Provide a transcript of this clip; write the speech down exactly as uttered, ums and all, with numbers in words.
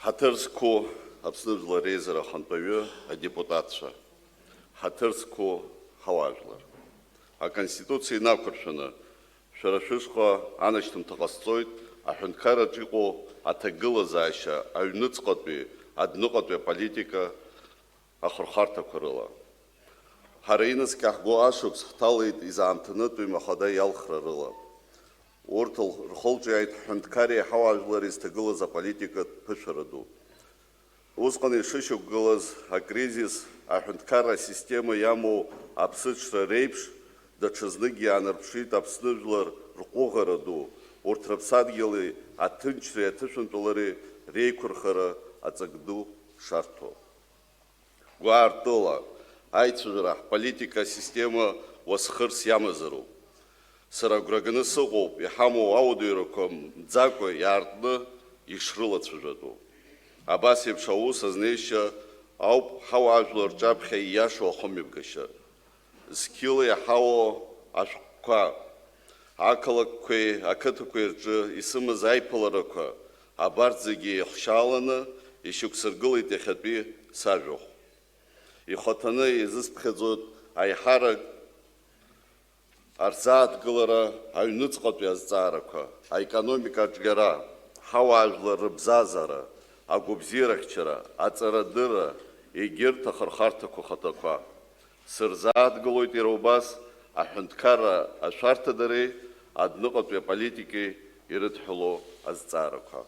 Ҳаҭыр зқәу Аԥсны Жәлар Реизара Ахантәаҩы, адепутатцәа, ҳаҭыр зқәу ҳауаажәлар, Аконституциа инақәыршәаны, шәара шәышҟа анашьҭымҭа ҟасҵоит аҳәынҭқарраҿы иҟоу аҭагылазаашьа аҩныҵҟатәи адәныҟатәи аполитика ахырхарҭақәа рыла. Ҳара инаскьа ҳгәы ашықәс ҳҭалеит изаамҭанытәи махада иалхра рыла. Урҭ рхылҿиааит ҳҳәынҭқарреи ҳауаажәлари зҭагылаз аполитикатә ԥышәара ду. Усҟан ишышьақәгылаз акризис, аҳәынҭқарра асистема иамоу аԥсыҽра реиԥш, даҽазныкгьы иаанарԥшит Аԥсны жәлар рҟәыӷара ду, урҭ рыԥсадгьыли аҭынчреи аҭышәынтәалареи реиқәырхара аҵак ду шарҭо. Гәаартыла, аицәажәара ҳполитика асистема уасхырс иамазароуп. Сара агәра ганы сыҟоуп, иҳамоу ауадаҩрақәа мӡакәа иаартны ишрылацәажәатәу. Абас еиԥш аус азнеишьа ауп ҳауаажәлар рҿаԥхьа ииашоу ахымҩаԥгашьа. Зқьыла иаҳауа ашәҟәқәа, ақалақьқәеи ақыҭақәеи рҿы исымаз аиԥыларақәа, абарҭ зегьы еихшьааланы ишьақәсыргылеит иахьатәи сажәахә. Ихаҭаны изысԥхьаӡоит аиҳарак арзааҭгылара, аҩныҵҟатәи азҵаарақәа, аекономика аҿиара, ҳауаажәлар рыбзазара, агәабзиарахьчара, аҵарадырра, егьырҭ ахырхарҭақәа хадақәа. Сырзааҭгылоит иара убас аҳәынҭқарра ашәарҭадареи адәныҟатәи аполитикеи ирыдҳәалоу азҵаарақәа.